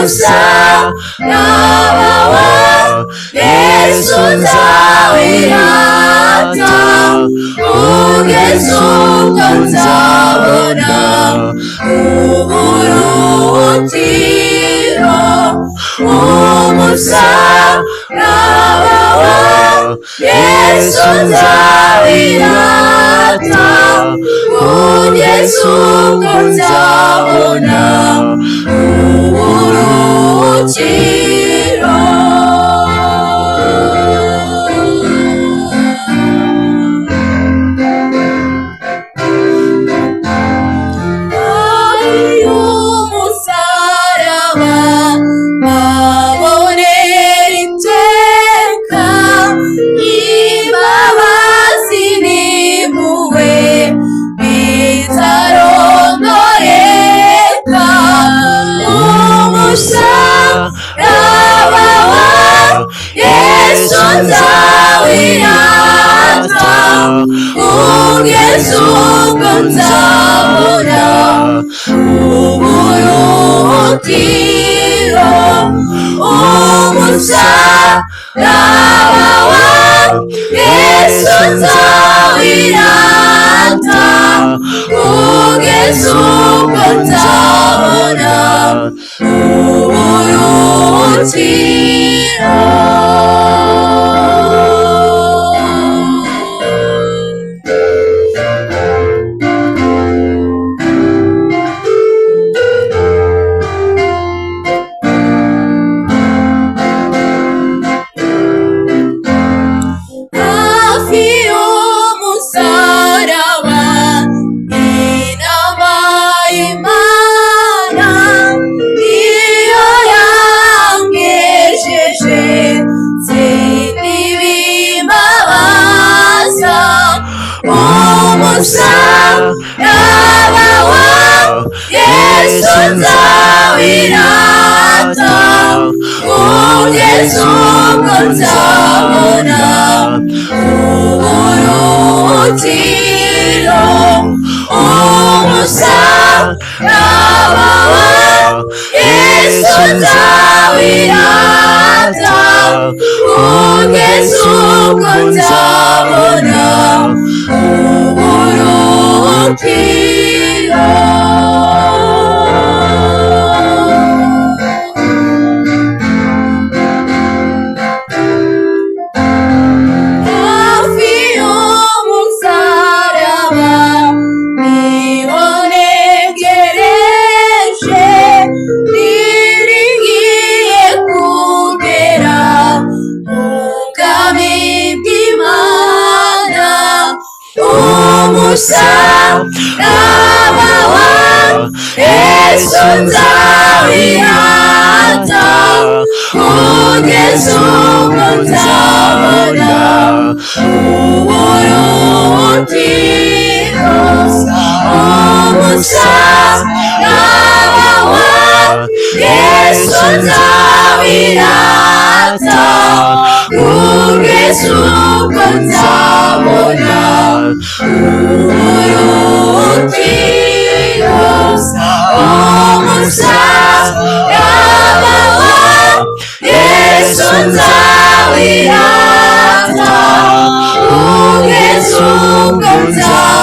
Umusaraba wa Yesu nzawirata kugeza ubwo nzabona uburuhukiro. Umusaraba wa Yesu nzawirata kugeza ubwo nzabona uburuhukiro. Umusaraba babonera iteka imbabazi n'impuhwe bitarondoreka. Umusaraba wa Yesu nzawirata kugeza ubwo nzabona uburuhukiro. Umusaraba wa Yesu nzawirata kugeza ubwo nzabona uburuhukiro. Hafi y'umusaraba inama y'Imana niyo yangejeje sinibimbabaza. Umusaraba wa Yesu nzawirata kugeza ubwo nzabona uburuhukiro. Umusaraba wa Yesu nzawirata kugeza ubwo nzabona uburuhukiro. Hafi y'umusaraba niho ntegereje, niringiye kugera mu bwami bw'Imana. Umusaraba wa Yesu nzawirata kugeza ubwo nzabona uburuhukiro. Umusaraba wa Yesu nzawirata kugeza ubwo nzabona uburuhukiro. Umusaraba wa Yesu nzawirata kugeza ubwo nzabona